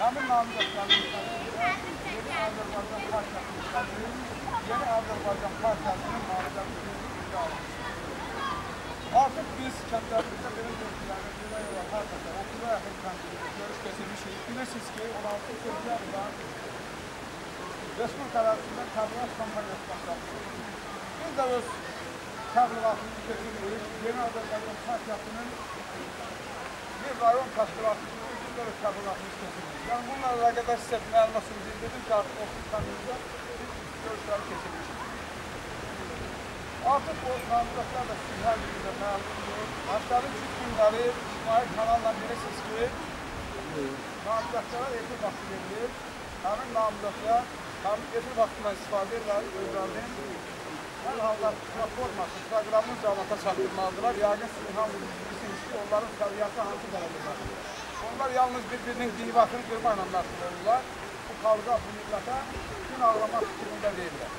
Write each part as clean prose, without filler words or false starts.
Həmin namizədlərin Yeni Azərbaycan Partiyasının Yeni Azərbaycan Partiyasının namizədliyini almışdır. Artıq biz kəndlərimizdə belə görüşləri, demək olar, hər dəfə 30-a yaxın kəndimizdə görüş keçirmişik. Bilirsiniz ki, 16 sentyabrda Respublika ərazisində təbliğat kampaniyası başlatmışıq. Biz də öz təbliğatımızı keçiririk. Yeni Azərbaycan Partiyasının bir rayon təşkilatımızı, biz də öz təbliğatımızı keçiririk. Yəni, bununla əlaqədar sizə məlumat bildirdim ki, artıq 30 kəndimizdə biz görüşləri keçirmişik. Artıq o namizədlər də sizin hər birinizə məlumdur. Həftənin ilk günləri ictimai kanalla bilirsiniz ki, namizədlərə efir vaxtı verilir. Həmin namizədlər həmin efir vaxtından istifadə edirlər, özlərinin hər halda platforması, proqramını cəmiyyətə çatdırmalıdırlar. Yəqin sizin hamınız bilirsiniz ki, onların səviyyəsi hansı dərəcədədir. Onlar yalnız bir-birinin qiybatını qırmaqla məşğul olurlar. Bu xalqa, bu millətə gün ağlamaq fikrində deyirlər.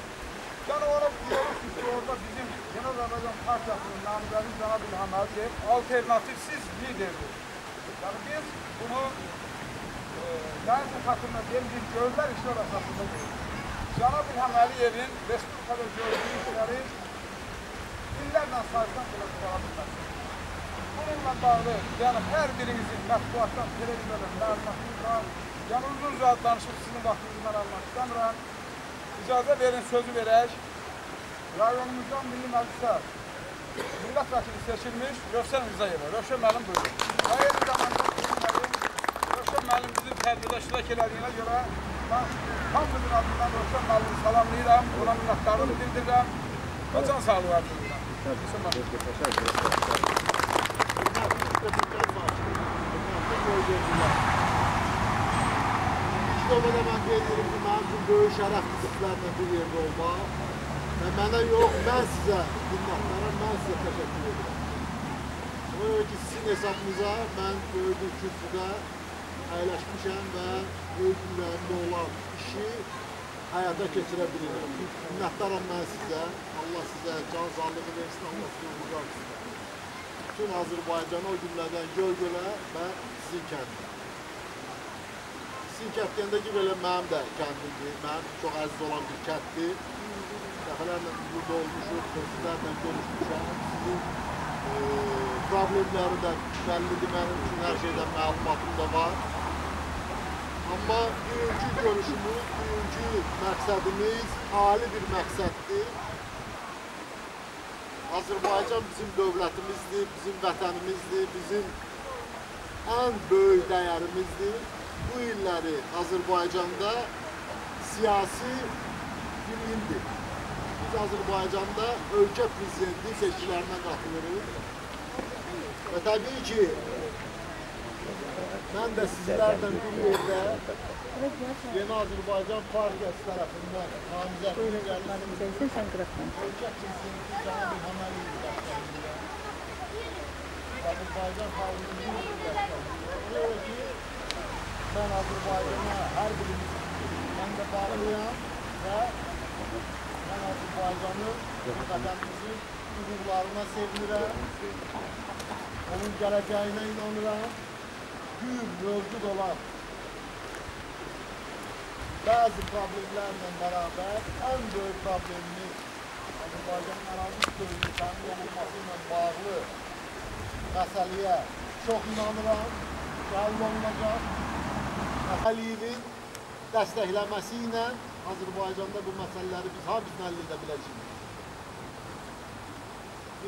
Yəni, ona görürsünüz ki, orada bizim Yeni Azərbaycan Partiyasının namizədi cənab İlham Əliyev alternativsiz liderdir. Yəni, biz bunu nəinsə xatırına deyil, görürlər işlər əsasında deyirik. Cənab İlham Əliyevin Respublikada gördüyü işləri illərlə saysan belə qutara bilməzsiniz. Bununla bağlı, yəni hər birinizin mətbuatdan, televiziyadan məlumatınız var. Yəni, uzun uzaq danışıb sizin vaxtınızı mən almaq istəmirəm. İcazə verin, sözü verək. Rayonumuzdan Milli Məclisə millət vəkili seçilmiş Rövşən Rzayeva. Rövşən müəllim buyurun. Və eyni zamanda Rövşən müəllim bizim tədbirdə iştirak elədiyinə görə mən hamımızın adından Rövşən müəllimi salamlayıram, ona minnətdarlıq bildirirəm və can sağlığı arzu edirəm. İlk növbədə mən qeyd edirəm ki, mənim üçün böyük şərəfdir sizlərlə bir yerdə olmaq və mənə yox, mən sizə minnətdaram, mən sizə təşəkkür edirəm. Ona görə ki, sizin hesabınıza mən böyük bir kürsüdə əyləşmişəm və böyük ürəyimdə olan işi həyata keçirə bilirəm. Minnətdaram mən sizə, Allah sizə can sağlığı versin, Allah sizə uğurlar versin. Bütün Azərbaycanı o günlərdən Göygölə və sizin kəndə. Sizin kənd deyəndə ki, belə mənim də kəndimdir, mənim çox əziz olan bir kənddir. Dəfələrlə burada olmuşuq, sizlərlə görüşmüşəm. Sizin problemləri də bəllidir mənim üçün, hər şeydən məlumatım da var. Amma bugünkü görüşümüz, bugünkü məqsədimiz ali bir məqsəddir. Azərbaycan bizim dövlətimizdir, bizim vətənimizdir, bizim ən böyük dəyərimizdir. Bu illəri Azərbaycanda siyasi bir ildir. Biz Azərbaycanda ölkə prezidenti seçkilərinə qatılırıq. Və təbii ki, mən də sizlərlə bir yerdə Yeni Azərbaycan Partiyası tərəfindən namizədlik gəlmiş ölkə prezidenti cənab İlham Əliyev dəstəkləyirəm. Azərbaycan xalqının dəstəkləyirəm. Ona görə ki, mən Azərbaycana hər birimiz, mən də bağlıyam və mən Azərbaycanı, vətənimizin uğurlarına sevinirəm, onun gələcəyinə inanıram. Gün mövcud olan bəzi problemlərlə bərabər ən böyük problemimiz Azərbaycanın ərazi bütövlüyünün təmin olunması ilə bağlı məsələyə çox inanıram ki, həll olunacaq. Əliyevin dəstəkləməsi ilə Azərbaycanda bu məsələləri biz hamısını həll edə biləcəyik.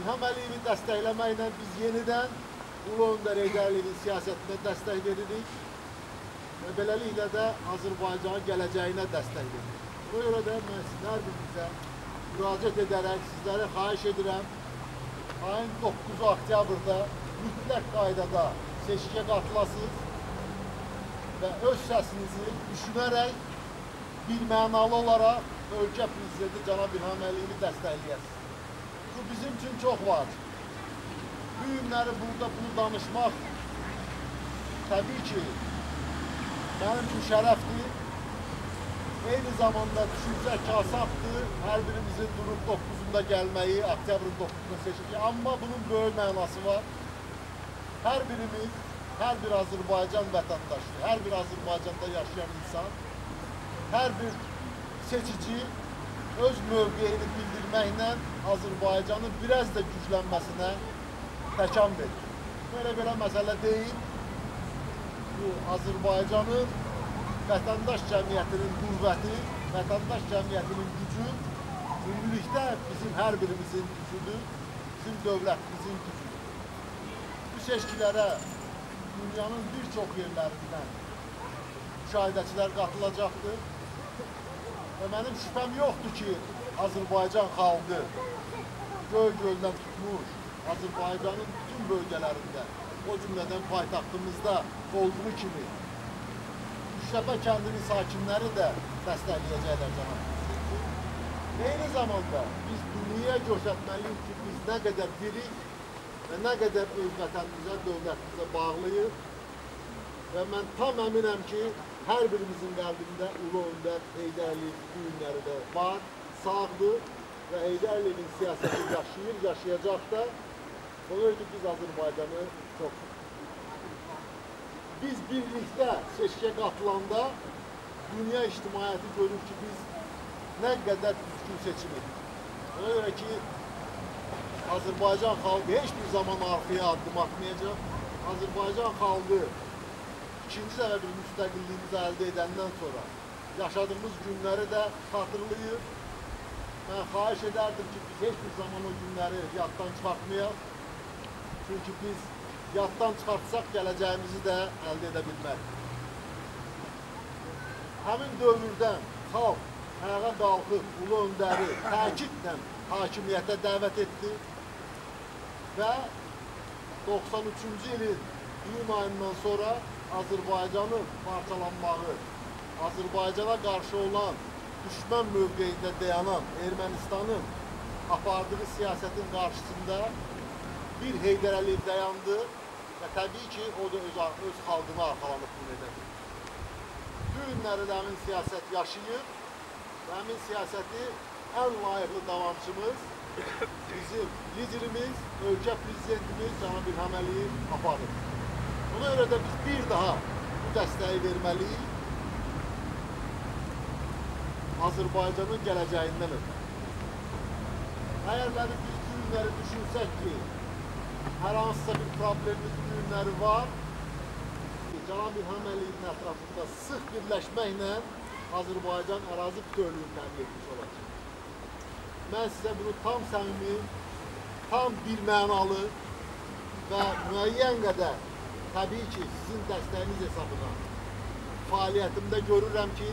İlham Əliyevi dəstəkləməklə biz yenidən Ulu Öndər Heydər Əliyevin siyasətinə dəstək veririk və beləliklə də Azərbaycanın gələcəyinə dəstək veririk. Buna görə də mən sizin hər birinizə müraciət edərək sizlərə xahiş edirəm, ayın 9 oktyabrda mütləq qaydada seçkiyə qatılasınız və öz səsinizi düşünərək bir mənalı olaraq ölkə prezidenti cənab İlham Əliyevi dəstəkləyəsiniz. Bu bizim üçün çox vacib. Bu günləri burada bunu danışmaq təbii ki, mənim üçün şərəfdir. Eyni zamanda düşünsək ki, asandır hər birimizin durub 9-unda gəlməyi, oktyabrın 9-unda seçki. Amma bunun böyük mənası var. Hər birimiz Hər bir Azərbaycan vətəndaşı, hər bir Azərbaycanda yaşayan insan, hər bir seçici öz mövqeyini bildirməklə Azərbaycanın biraz da güclənməsinə təkan verir. Belə-belə məsələ deyil. Bu, Azərbaycanın vətəndaş cəmiyyətinin qüvvəti, vətəndaş cəmiyyətinin gücü, ümumilikdə bizim hər birimizin gücüdür, bizim dövlətimizin gücüdür. Bu seçkilərə dünyanın bir çox yerlərindən müşahidəçilər qatılacaqdır. Və mənim şübhəm yoxdur ki, Azərbaycan xalqı Göygöldən tutmuş, Azərbaycanın bütün bölgələrində, o cümlədən paytaxtımızda olduğu kimi Quştepe kəndinin sakinləri də dəstəkləyəcəklər cənab prezidenti. Eyni zamanda biz dünyaya göstərməliyik ki, biz nə qədər birik və nə qədər öz vətənimizə, dövlətimizə bağlıyıq. Və mən tam əminəm ki, hər birimizin qəlbində Ulu Öndər Heydər Əliyev bu günləri də var, sağdır və Heydər Əliyevin siyasəti yaşayır, yaşayacaq da. Ona görə ki, biz Azərbaycanı çox sevirik. Biz birlikdə seçkiyə qatılanda dünya ictimaiyyəti görür ki, biz nə qədər düzgün seçim edirik. Ona görə ki, Azərbaycan xalqı heç bir zaman arxaya addım atmayacaq. Azərbaycan xalqı ikinci dəfə bir müstəqilliyimizi əldə edəndən sonra yaşadığımız günləri də xatırlayır. Mən xahiş edərdim ki, biz heç bir zaman o günləri yaddan çıxartmayaq. Çünki biz yaddan çıxartsaq gələcəyimizi də əldə edə bilmərik. Həmin dövrdən xalq ayağa qalxıb Ulu Öndəri təkidlə hakimiyyətə dəvət etdi və 93-cü ilin iyun ayından sonra Azərbaycanın parçalanmağı, Azərbaycana qarşı olan düşmən mövqeyində dayanan Ermənistanın apardığı siyasətin qarşısında bir Heydər Əliyev dayandı və təbii ki, o da öz xalqına arxalanıb bunu edə bilir. Bu günləri də həmin siyasət yaşayır və həmin siyasəti ən layiqli davamçımız, bizim liderimiz, ölkə prezidentimiz cənab İlham Əliyev aparır. Ona görə də biz bir daha bu dəstəyi verməliyik Azərbaycanın gələcəyindən ötürü. Əgər biz bu günləri düşünsək ki, hər hansısa bir problemimiz bu günləri var, cənab İlham Əliyevin ətrafında sıx birləşməklə Azərbaycan ərazi bütövlüyünü təmin etmiş olacaq. Mən sizə bunu tam səmimi, tam bir mənalı və müəyyən qədər təbii ki, sizin dəstəyiniz hesabına fəaliyyətimdə görürəm ki,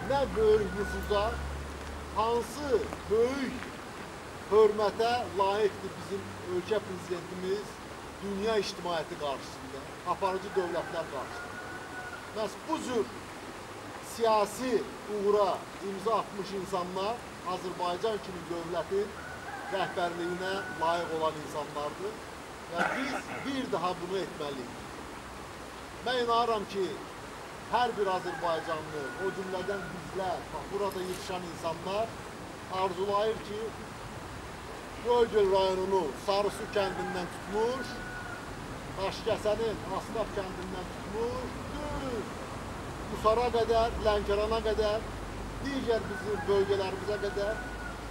nə böyük nüfuza, hansı böyük hörmətə layiqdir bizim ölkə prezidentimiz dünya ictimaiyyəti qarşısında, aparıcı dövlətlər qarşısında. Məhz bu cür siyasi uğura imza atmış insanlar Azərbaycan kimi dövlətin rəhbərliyinə layiq olan insanlardır. Və biz bir daha bunu etməliyik. Mən inanıram ki, hər bir Azərbaycanlı, o cümlədən bizlər, bax, burada yetişən insanlar arzulayır ki, Göygöl rayonunu Sarısu kəndindən tutmuş, Daşkəsənin Asnaf kəndindən tutmuş, düz Qusara qədər, Lənkərana qədər, digər bizim bölgələrimizə qədər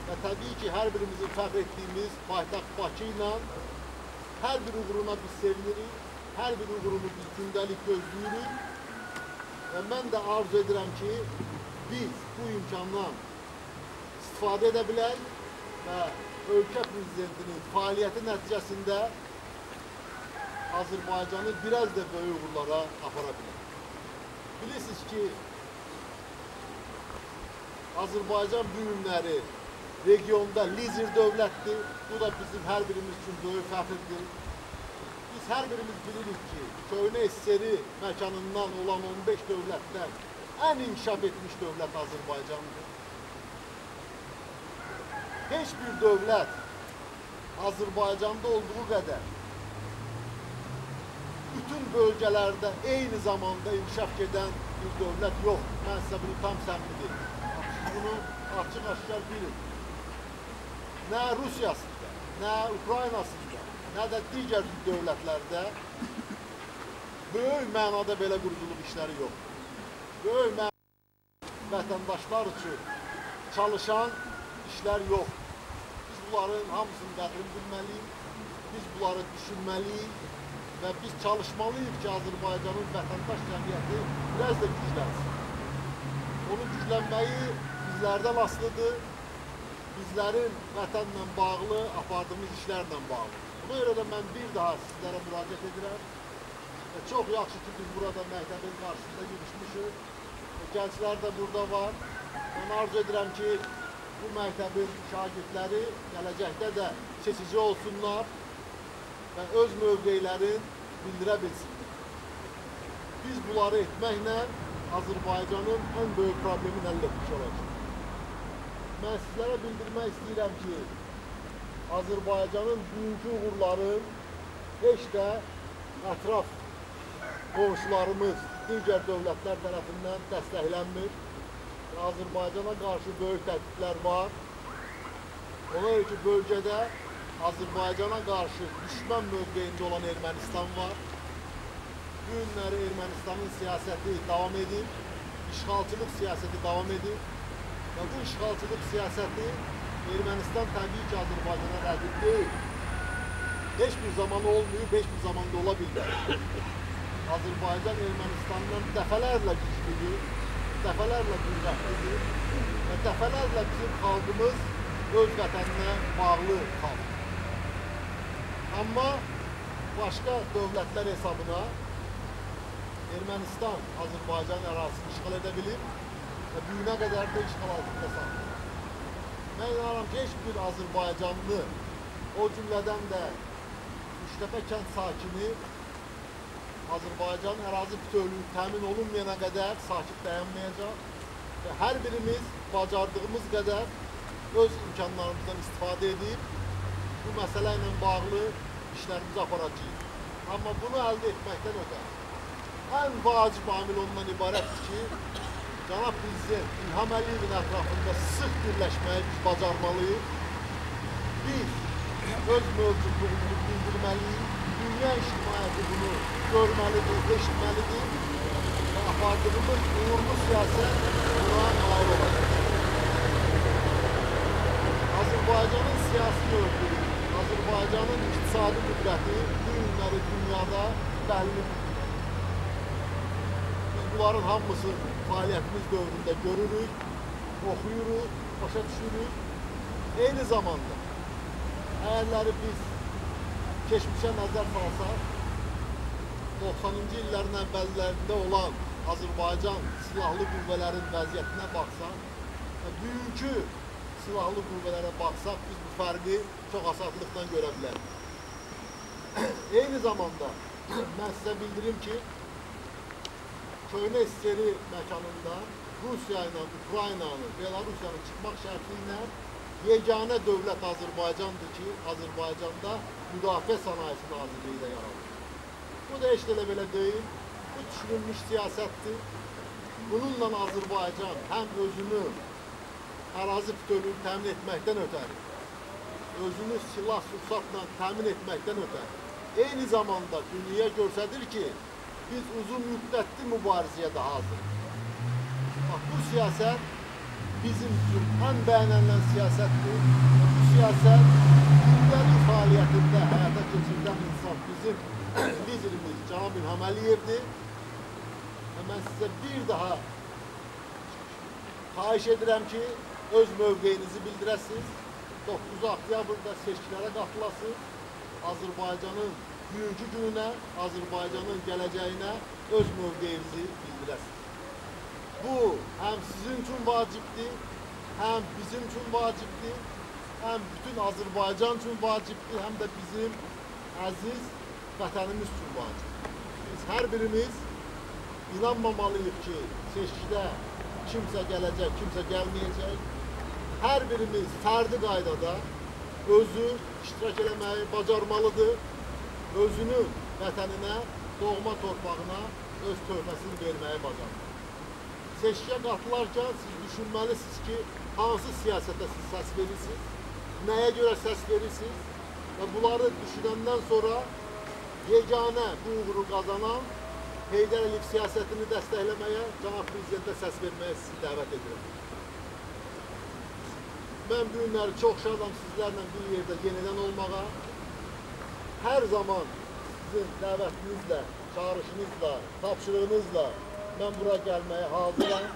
və təbii ki, hər birimizin fəxr etdiyimiz paytaxt Bakı ilə hər bir uğuruna biz sevinirik, hər bir uğurunu biz gündəlik gözləyirik və mən də arzu edirəm ki, biz bu imkandan istifadə edə bilək və ölkə prezidentinin fəaliyyəti nəticəsində Azərbaycanı biraz da böyük uğurlara apara bilər. Bilirsiniz ki, Azərbaycan bu günləri regionda lider dövlətdir. Bu da bizim hər birimiz üçün böyük fəxrdir. Biz hər birimiz bilirik ki, köhnə SSR məkanından olan 15 dövlətdən ən inkişaf etmiş dövlət Azərbaycandır. Heç bir dövlət Azərbaycanda olduğu qədər bütün bölgələrdə eyni zamanda inkişaf edən bir dövlət yoxdur. Mən sizə bunu tam səmimi deyim. Siz bunu açıq-aşkar bilin. Nə Rusiyasında, nə Ukraynasında, nə də digər dövlətlərdə Böyük mənada belə quruculuq işləri yoxdur. Böyük mənada vətəndaşlar üçün çalışan işlər yoxdur. Biz bunların hamısının qədrini bilməliyik, biz bunları düşünməliyik və biz çalışmalıyıq ki, Azərbaycanın vətəndaş cəmiyyəti biraz da güclənsin. Onun güclənməyi bizlərdən asılıdır, bizlərin vətənlə bağlı apardığımız işlərlə bağlı. Buna görə də mən bir daha sizlərə müraciət edirəm. Və çox yaxşı ki, biz burada məktəbin qarşısında yığışmışıq. Gənclər də burada var. Mən arzu edirəm ki, bu məktəbin şagirdləri gələcəkdə də seçici olsunlar və öz mövqeylərini bildirə bilsinlər. Biz bunları etməklə Azərbaycanın ən böyük problemini həll etmiş olacaq. Mən sizlərə bildirmək istəyirəm ki, Azərbaycanın bugünkü uğurları heç də ətraf qonşularımız, digər dövlətlər tərəfindən dəstəklənmir. Azərbaycana qarşı böyük təhdidlər var. Ona görə ki, bölgədə Azərbaycana qarşı düşmən mövqeyində olan Ermənistan var. Bu günləri Ermənistanın siyasəti davam edir, işğalçılıq siyasəti davam edir və bu işğalçılıq siyasəti Ermənistan təbii ki, Azərbaycana rəqib deyil. Heç bir zaman olmayıb, heç bir zaman da ola bilməz. Azərbaycan Ermənistandan dəfələrlə güclüdür, dəfələrlə qüdrətlidir və dəfələrlə bizim xalqımız öz vətəninə bağlı xalqdır. Amma başqa dövlətlər hesabına Ermənistan Azərbaycan ərazisini işğal edə bilir və bu günə qədər də işğal altında saxlayır. Mən inanıram ki, heç bir Azərbaycanlı, o cümlədən də Quştepe kənd sakini Azərbaycan ərazi bütövlüyü təmin olunmayana qədər sakit dayanmayacaq və hər birimiz bacardığımız qədər öz imkanlarımızdan istifadə edib bu məsələ ilə bağlı işlərimizi aparacağıq. Amma bunu əldə etməkdən ötəri ən vacib amil ondan ibarətdir ki, cənab Prezident İlham Əliyevin ətrafında sıx birləşməyi biz bacarmalıyıq. Biz öz mövcudluğumuzu bildirməliyik. Dünya ictimaiyyəti bunu görməlidir, eşitməlidir və apardığımız uğurlu siyasət buna nail olacaq. Azərbaycanın siyasi mövqeyi, Azərbaycanın iqtisadi qüdrəti bu günləri dünyada bəllidir. Biz bunların hamısı fəaliyyətimiz dövründə görürük, oxuyuruq, başa düşürük. Eyni zamanda əgərləri biz keçmişə nəzər salsaq, 90-cı illərin əvvəllərində olan Azərbaycan silahlı qüvvələrin vəziyyətinə baxsaq və bugünkü silahlı qüvvələrə baxsaq, biz bu fərqi çox asanlıqla görə bilərik. Eyni zamanda mən sizə bildirim ki, Köhnə SSR məkanında Rusiya ilə Ukraynanı, Belarusiyanı çıxmaq şərti ilə yeganə dövlət Azərbaycandır ki, Azərbaycanda Müdafiə Sənayesi Nazirliyi də yaranır. Bu da heç də elə belə deyil, bu düşünülmüş siyasətdir. Bununla Azərbaycan həm özünü ərazi bütövlüyünü təmin etməkdən ötəri, özünü silah-sursatla təmin etməkdən ötəri, eyni zamanda dünyaya göstərir ki, biz uzun müddətli mübarizəyə də hazırıq. Bax, bu siyasət bizim üçün ən bəyənilən siyasətdir. Bu siyasət gündəlik fəaliyyətində həyata keçirilən insan bizim liderimiz cənab İlham Əliyevdir. Və mən sizə bir daha xahiş edirəm ki, öz mövqeyinizi bildirəsiniz. 9 oktyabrda seçkilərə qatılasınız. Azərbaycanın bugünkü gününə, Azərbaycanın gələcəyinə öz mövqeyinizi bildirəsiniz. Bu, həm sizin üçün vacibdir, həm bizim üçün vacibdir, həm bütün Azərbaycan üçün vacibdir, həm də bizim əziz vətənimiz üçün vacibdir. Biz hər birimiz inanmamalıyıq ki, seçkidə kimsə gələcək, kimsə gəlməyəcək. Hər birimiz fərdi qaydada özü iştirak eləməyi bacarmalıdır, özünü vətəninə, doğma torpağına öz töhfəsini verməyi bacarmalıdır. Seçkiyə qatılarkən siz düşünməlisiniz ki, hansı siyasətə siz səs verirsiniz, nəyə görə səs verirsiniz və bunları düşünəndən sonra yeganə bu uğuru qazanan Heydər Əliyev siyasətini dəstəkləməyə, cənab prezidentə səs verməyə sizi dəvət edirəm. Mən bu günləri çox şadam sizlərlə bir yerdə yenidən olmağa. Hər zaman sizin dəvətinizlə, çağırışınızla, tapşırığınızla mən bura gəlməyə hazıram.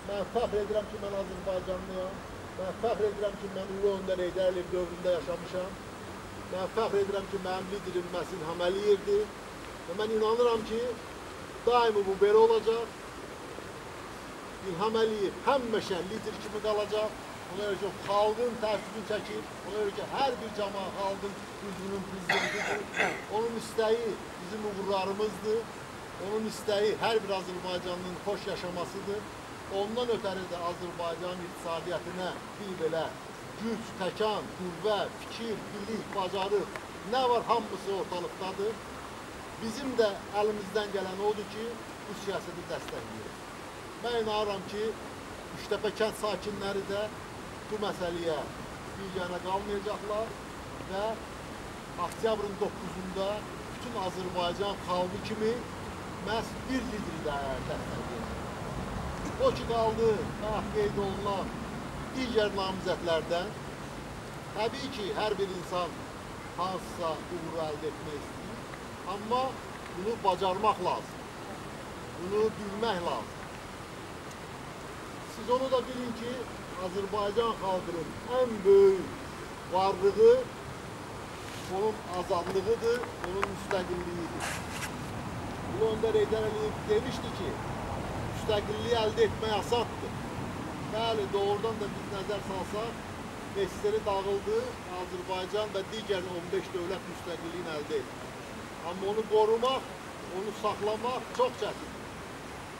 Mən fəxr edirəm ki, mən Azərbaycanlıyam. Mən fəxr edirəm ki, mən Ulu Öndər Heydər Əliyev dövründə yaşamışam. Mən fəxr edirəm ki, mənim liderim məhz İlham Əliyevdir. Və mən inanıram ki, daimi bu belə olacaq. İlham Əliyev həmişə lider kimi qalacaq. Ona görə ki, xalqın təəssüfünü çəkir. Ona görə ki, hər bir cəmaət xalqın üzvünün prezidentidir. Onun istəyi bizim uğurlarımızdır. Onun istəyi hər bir Azərbaycanlının xoş yaşamasıdır. Ondan ötəri də Azərbaycanın iqtisadiyyatına bir belə güc, təkan, qüvvə, fikir, bilik, bacarıq nə var hamısı ortalıqdadır. Bizim də əlimizdən gələn odur ki, bu siyasəti dəstəkləyir. Mən inanıram ki, Üçtəpə kənd sakinləri də bu məsələyə biganə qalmayacaqlar və oktyabrın 9-unda bütün Azərbaycan xalqı kimi məhz bir lideri də dəstəkləyəcək. O ki qaldı, bayaq qeyd olunan digər namizədlərdən, təbii ki, hər bir insan hansısa uğuru əldə etmək istəyir, amma bunu bacarmaq lazım, bunu bilmək lazım. Siz onu da bilin ki, Azərbaycan xalqının ən böyük varlığı onun azadlığıdır, onun müstəqilliyidir. Ulu Öndər Heydər Əliyev demişdi ki, müstəqilliyi əldə etmək asaddır. Bəli, doğrudan da biz nəzər salsaq, SSR dağıldı, Azərbaycan və digər 15 dövlət müstəqilliyini əldə etdi. Amma onu qorumaq, onu saxlamaq çox çətindir.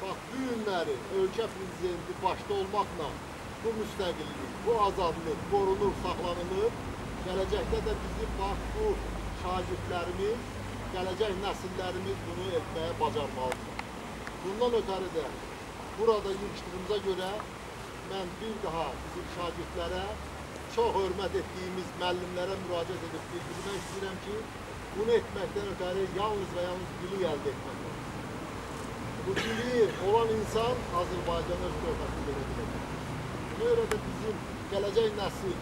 Bax, bu günləri ölkə prezidenti başda olmaqla bu müstəqillik, bu azadlıq qorunur, saxlanılır. Gələcəkdə də bizim bax, bu şagirdlərimiz, gələcək nəsillərimiz bunu etməyə bacarmalıdır. Bundan ötəri də burada yığışdığımıza görə mən bir daha bizim şagirdlərə, çox hörmət etdiyimiz müəllimlərə müraciət edib bildirmək istəyirəm ki, bunu etməkdən ötəri yalnız və yalnız bilik əldə etmək lazım. Bu biliyi olan insan Azərbaycanın öz torpağını verə biləcək. Buna görə də bizim gələcək nəsil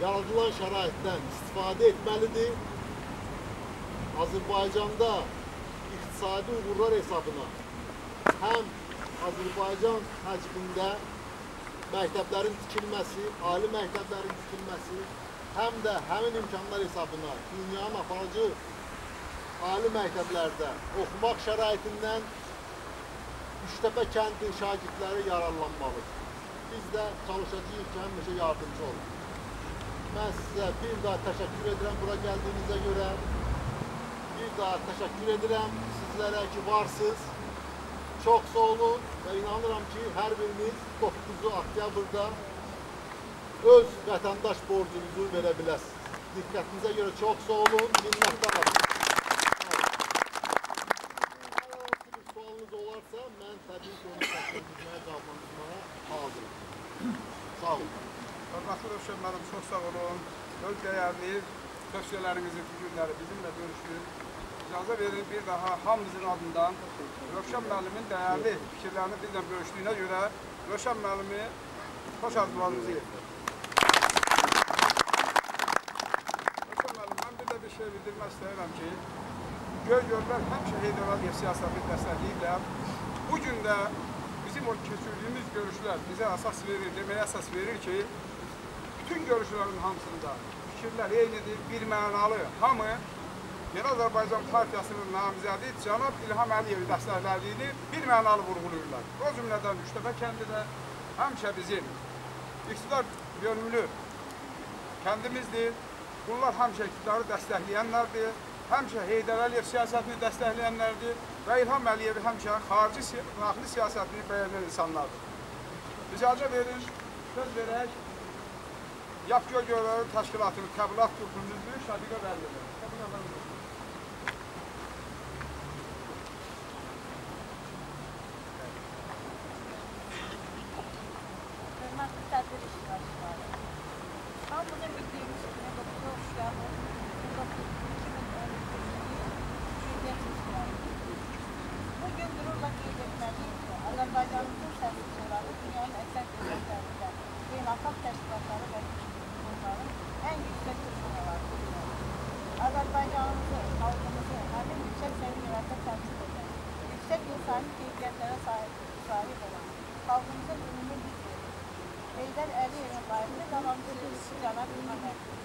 yaradılan şəraitdən istifadə etməlidir. Azərbaycanda iqtisadi uğurlar hesabına həm Azərbaycan həcmində məktəblərin tikilməsi, ali məktəblərin tikilməsi, həm də həmin imkanlar hesabına dünyanın aparıcı ali məktəblərdə oxumaq şəraitindən Üçtəpə kəndi şagirdləri yararlanmalıdır. Biz də çalışacağıq ki, həmişə yardımcı olun. Mən sizə bir daha təşəkkür edirəm bura gəldiyinizə görə. Bir daha təşəkkür edirəm sizlərə ki, varsınız. Çox sağ olun və inanıram ki, hər biriniz 9 oktyabrda öz vətəndaş borcunuzu verə biləsiniz. Diqqətinizə görə çox sağ olun, minnətdaram. Hər hansı bir sualınız olarsa, mən təbii ki, onu səsləndirməyə, cavablandırmağa hazırım. Sağ olun. Hörmətli Rövşən müəllim, çox sağ olun. Öz dəyərli tövsiyələrinizi, fikirləri bizimlə bölüşdünüz. İcazə verin bir daha hamımızın adından Rövşən müəllimin dəyərli fikirlərini bizlə bölüşdüyünə görə Rövşən müəllimi xoş arzularımızı yetirək. Rövşən müəllim, mən bir də bir şey bildirmək istəyirəm ki, Göygöllər həmişə Heydər Əliyev siyasətini dəstəkləyiblər. Bugün də bizim o keçirdiyimiz görüşlər bizə əsas verir, deməyə əsas verir ki, bütün görüşlərin hamısında fikirlər eynidir, bir mənalı. Hamı Yeni Azərbaycan Partiyasının namizədi cənab İlham Əliyevi dəstəklədiyini bir mənalı vurğuluyurlar. O cümlədən Üçtəpə kəndi də həmişə bizim iqtidar yönümlü kəndimizdir. Bunlar həmişə iqtidarı dəstəkləyənlərdir, həmişə Heydər Əliyev siyasətini dəstəkləyənlərdir və İlham Əliyevi həmişə xarici, daxili siyasətini bəyənən insanlardır. İcazə verin, söz verək Yap Göygölləri Təşkilatının təbliğat qrupunun üzvü Şəfiqə Vəliyevə. Şəfiqə Vəliyevə. Hörmətli tədbir iştirakçıları, hamımızın bildiyimiz kimi 9 oktyabr 2019-cu il prezident seçkiləri. Bugün Azərbaycanımızı, xalqımızı həmin yüksək səviyyələrdə təmsil edən, yüksək insani keyfiyyətlərə sahib olan xalqımızın ümumi lideri Heydər Əliyevin layiqli davamçısı cənab İlham Əliyev.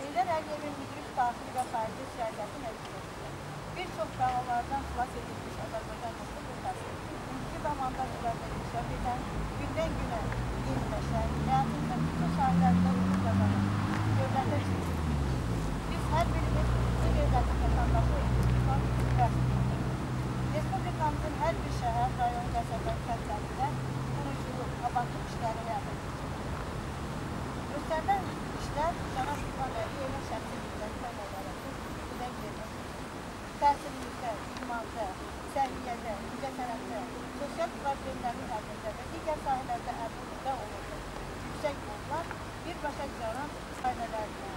Heydər Əliyevin müdrik daxili və xarici siyasəti nəticəsində bir çox bəlalardan xilas edilmiş Azərbaycan Respublikası indiki zamanda sürətlə inkişaf edən, gündən günə yeniləşən, həyatımızın bütün sahələrində uğur qazanan dövlətə çevrilmişdir. Biz hər birimiz bu dövlətin vətəndaşı olduğumuzdan fəxr edirik. Respublikamızın hər bir şəhər, rayon, qəsəbə, kəndlərində quruculuq, abadlıq işləri həyata keçirilir. Göstərilən işlər cənab İlham Əliyevin şəxsi liderliyi nəzarəti ilə yerinə yetirilir. Təhsilimizdə, idmanda, səhiyyədə, incəsənətdə, sosial problemlərin həllində və digər sahələrdə əldə olunmuş yüksək uğurlar birbaşa cənab ailələrinə,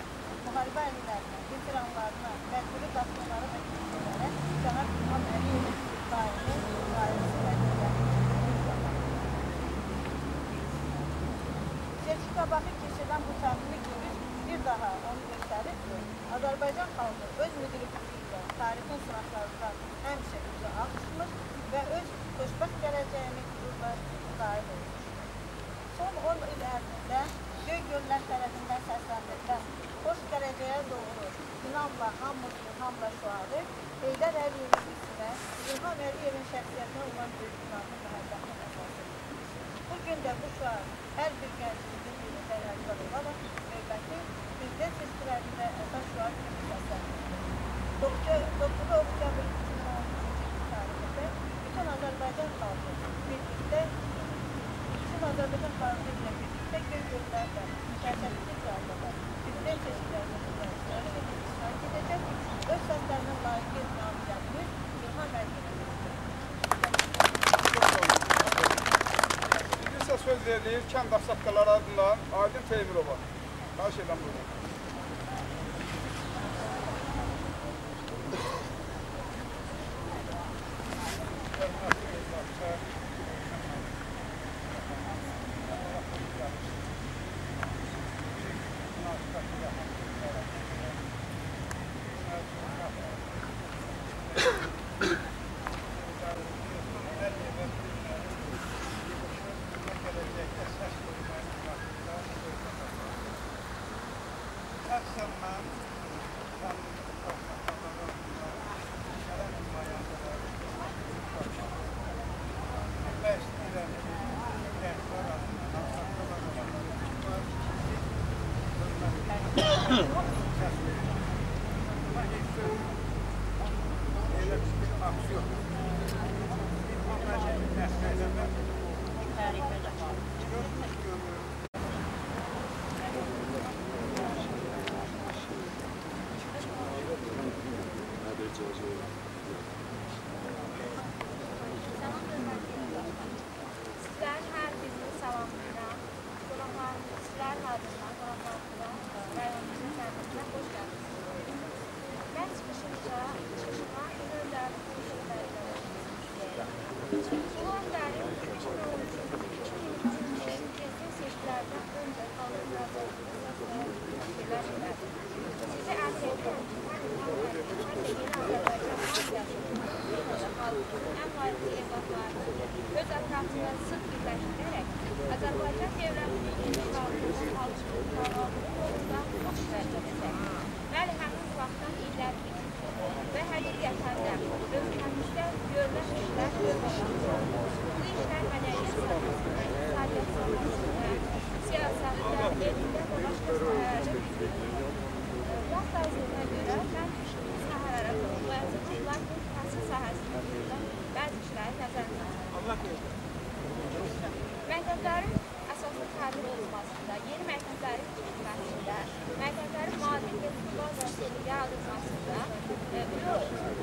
müharibə əlillərinə, veteranlarına, məcburi qaçqınlara və kimsələrə cənab İlham Əliyevin daimi mübarizəsi və liderliyi. Seçki qabağı keçirilən bu təmkinli görüş bir daha onu göstərir ki, Azərbaycan xalqı öz müdrikliyi ilə tarixin sınaqlarından həmişə üzü ağ çıxmış və öz xoşbəxt gələcəyini qürurla nail olmuşdur. Son 10 il ərzində Göygöllülər tərəfindən səsləndirilən xoş gələcəyə doğru inamla, hamımız ilhamla şüarı Heydər Əliyevin isminə, İlham Əliyevin şəxsiyyətinə olan böyük inamın məhəbbətinin əsasıdır. Bugün də bu şüar hər bir gəncimizin dilində yadgar olaraq növbəti prezident seçkilərində əsas şüar kimi səsləndirilir. 9 oktyabr 2013-cü il tarixində bütün Azərbaycan xalqı birlikdə, bütün Azərbaycan xalqı ilə birlikdə Göygöllərlə mütəşəkkil qaldılar. Prezident seçkilərində iştirak edəcək, öz səslərinin layiqli namizədimiz İlham Əliyevə verəcək. İndi isə söz verilir kənd ağsaqqalları adından Aydın Teymurova. Xahiş edirəm buyurun. Sizlərin hər birini salamlayıram. Qonaqlarımız, adından qonaqlarımıza, rayonumuzun kəndimizə xoş gəldiniz. Mən çıxışıma Ulu Öndərin bu sözləri ilə başlayıram. Ulu Öndərin 2013-cü prezident seçkilərdən öncə xalqın müraciətində fikirlər verdi. Sizi ərz edirəm ki, həm İlham Əliyev, həm də Yeni Azərbaycan Partiyasının xalqımızın ən layiqli evlatlarını öz ətrafında sıx birləşdirərək Azərbaycan dövlətinin inkişafının, xalqının yolunda çox işlər görəcək. Bəli, həmin vaxtdan illər keçib və həqiqətən də ölkəmizdə görülən işlər böyük. Bu işlər mədəniyyət sahəsində, iqtisadiyyat sahəsində, siyasətdə, elmdə və başqa sahələrdə güclüdür. Vaxt azlığına görə mən sahələrə toxunmayacağam, lakin təhsil sahəsində görülən bəzi işləri nəzərdə tutacağam. Məktəblərin əsaslı təmir olunmasında, yeni məktəblərin tikilməsində, məktəblərin maddi texniki bazasının yaradılmasında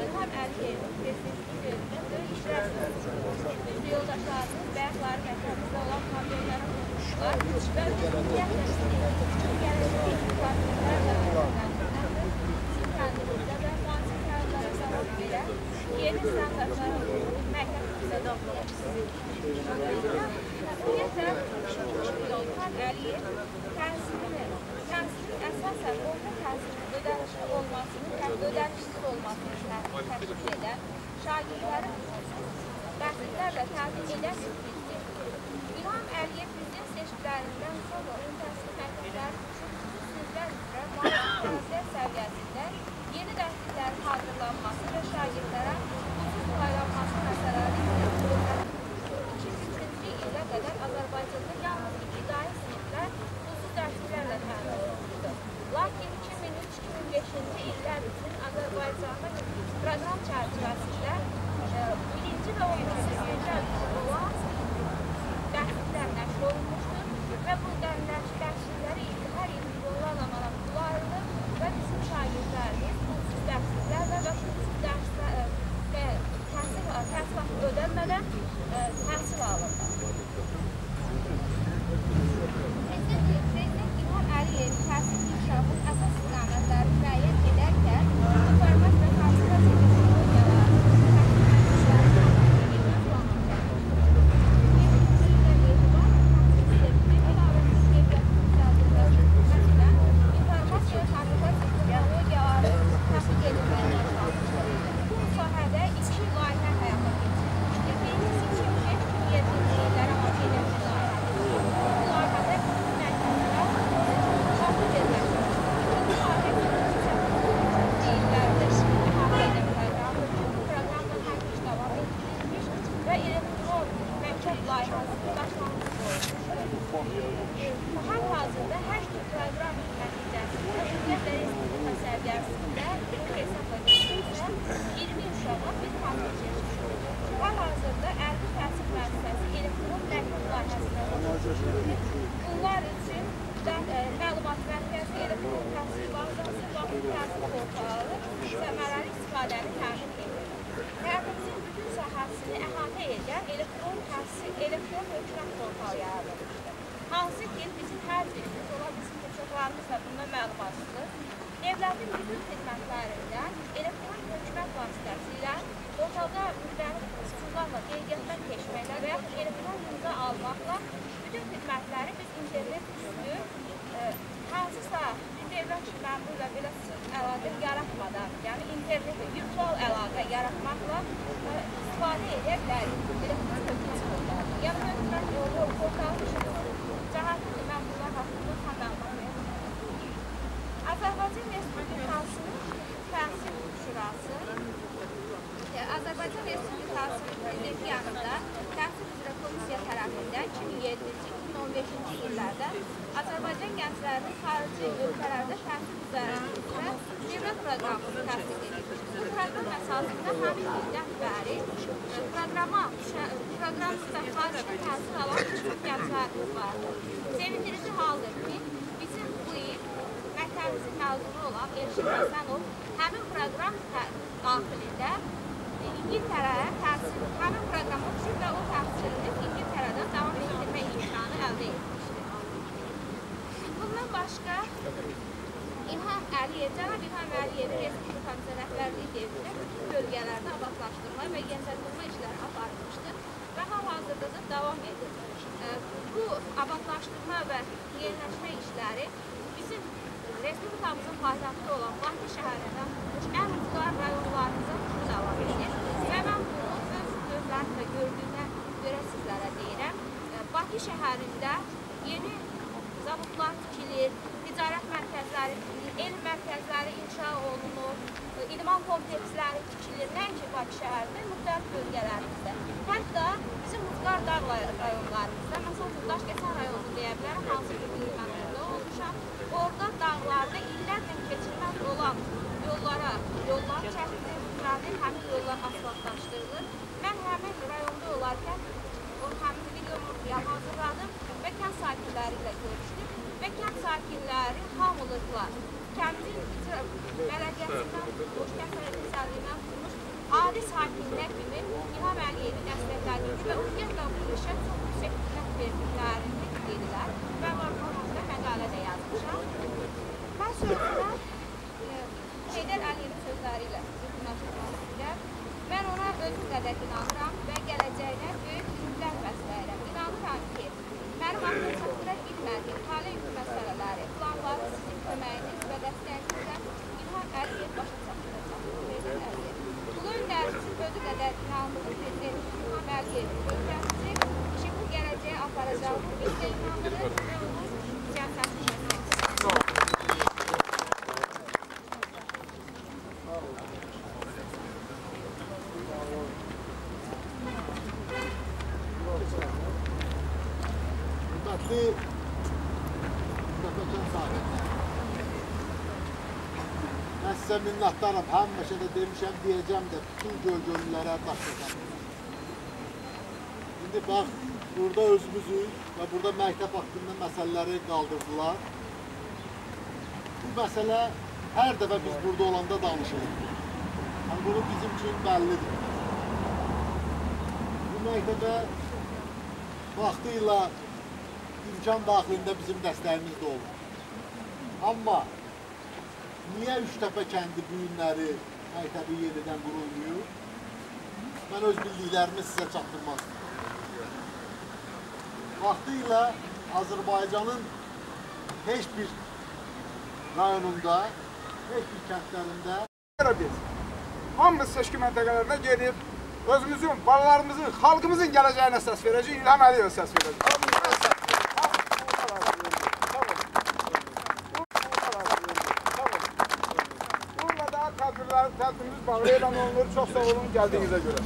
İlham Əliyevin prezidentliyi dövründə böyük işlər görülmüşdür. Yoldaşlarımız bayaqları məktəbimizdə olan pavilyonlara qurmuşlar və ümumiyyətlə gələcəkdəki pavilyonlarla kəndimizdə və müasir tələblərə cavab verən yeni standartlara uyğun məktəbimizdə Ümumiyyətlə, İlham Əliyev təhsilini əsasən orta təhsilini ödənişli olmasını, ödənişsiz olmasını təşkil edən, şagirdlərin pulsuz dərsliklərlə təmin edən bir prezidentdir. İlham Əliyev prezident seçkilərindən sonra ümumi məktəblər üçün xüsusi siniflər üzrə maarif səviyyəsində yeni dərsliklərin hazırlanması və şagirdlərə pulsuz paylanması məsələləri ilə 2003-cü ilə qədər Azərbaycanda yalnız ibtidai siniflər pulsuz dərsliklərlə təmin olunmuşdu. Lakin 2003-2005-ci illər üçün Azərbaycanda proqram çərçivəsində 1-ci və 11-ci siniflər üçün olan dərsliklər nəşr olunmuşdur və bu dərslikləri hər il milyonlarla manat pul ayrılır və bizim şagirdlərimiz pulsuz dərsliklərlə və pulsuz dərslər və təhsil haqqı ödənmədən təhsil alırlar. Prezident İlham Əliyev təhsil inkişafının əsas istiqamətlərini müəyyən edərkən informasiya və kommunikasiya texnologiyalarının Bunlar üçün məlumat mərkəzi, elektron təhsil bazası, vaqif təhsil portalı səmərəli istifadəni təmin edir. Həyatımızın bütün sahəsini əhatə edən elektron təhsil, elektron hökumət portalı yaradılmışdır. Hansı ki, bizim hər birimiz, ola bilsin ki, çoxlarımız da bundan məlumatsızdır. Devlətin bütün xidmətlərindən elektron hökumət vasitəsilə portalda müxtəlif üsullarla qeydiyyatdan keçməklə və yaxud elektron imza almaqla bütün xidmətləri biz internet üstü hansısa bir devlət məmuru ilə belə əlaqə yaratmadan, yəni internet virtual əlaqə yaratmaqla istifadə edə bilərik elektron hökumət portalı. Yəni hökumət portalı cəhətdir, mən bunlar haqqında tam məlumat verəm. Azərbaycan Respublikasının Təhsil Şurası Azərbaycan Respublikasının Prezidenti yanında Təhsil üzrə Komissiya tərəfindən 2007-2015-ci illərdə Azərbaycan gənclərinin xarici ölkələrdə təhsil üzrə dövlət proqramı təsdiq edilmişdir. Bu proqram əsasında həmin ildən bəri proqramımızda xaricdə təhsil alan bir çox gənclərimiz vardır. Sevindirici haldır ki, bizim bu il məktəbimizin məzunu olan Elşin Həsənov həmin proqram daxilində İngiltərəyə təhsil, həmin proqrama düşüb və o təhsilini İngiltərədə davam etdirmə imkanı əldə etmişdir. Bundan başqa İlham Əliyev, cənab İlham Əliyevin Respublikamıza rəhbərliyi dövründə bütün bölgələrdə abadlaşdırma və yeniləndirmə işləri aparılmışdır və hal-hazırda da davam edir. Bu abadlaşdırma və yeniləşmə işləri bizim Respublikamızın paytaxtı olan Bakı şəhərindən tutmuş ən ucqar rayonlarımıza davam edir. Və mən bunu öz gözlərimlə gördüyümə görə sizlərə deyirəm. Bakı şəhərində yeni zavodlar tikilir, ticarət mərkəzləri tikilir, elm mərkəzləri inşa olunur, idman kompleksləri tikilir. Nəinki Bakı şəhərində, müxtəlif bölgələrimizdə. Hətta bizim ucqar dağ rayonlarımızda, məsəl üçün Daşkəsən rayonunu deyə bilərəm, hansı ki, mən orada olmuşam. Orada dağlarda illərlə keçilməz olan yollara yollar çəkilir, həmin yollar asfaltlaşdırılır. Mən həmin rayonda olarkən həmin videomu hazırladım və kənd sakinləri ilə görüşdüm və kənd sakinləri hamılıqla kəndin bələdiyyəsindən tutmuş, kənd sərhədliyindən tutmuş adi sakinlər kimi İlham Əliyevi dəstəklədiyini və ümumiyyətlə bu işə çox yüksək qiymət verdiklərini dedilər. Mən bu haqqda məqalə də yazmışam. Mən sözümə Heydər Əliyevin sözləri ilə yekunlaşdırmaq istəyirəm. Mən ona özüm qədər inanıram və gələcəyinə böyük ümidlər bəsləyirəm. İnanıram ki, mənim ağlım çatdıra bilmədiyim tale yükü məsələləri, planları sizin köməyiniz və dəstəyinizlə Biz də inanırıq və onun siyasətini destekliyoruz. Hörmətli Üçtəpə kənd sakinləri, mən sizə minnətdaram, həmişə də demişəm, deyəcəm də bütün Göygöllülərə, Daşkəsənlilərə. İndi bax, burada özümüzük və burada məktəb haqqında məsələləri qaldırdılar. Bu məsələ hər dəfə biz burada olanda danışılır. Yəni, bunu bizim üçün bəllidir. Bu məktəbə vaxtıyla imkan daxilində bizim dəstəyimiz də olur. Amma niyə Üçtəpə kəndi bu günləri məktəbi yenidən qurulmuyor? Mən öz bildiklərimi sizə çatdırmaq istəyirəm. Vaxtıyla Azərbaycanın heç bir rayonunda, heç bir kəndlərində biz hamımız seçki məntəqələrinə gedib özümüzün, balalarımızın, xalqımızın gələcəyinə səs verəcəyik, İlham Əliyevə səs verəcəyik. Bununla da tədbirimiz bağlı elan olunur. Çox sağ olun gəldiyinizə görə.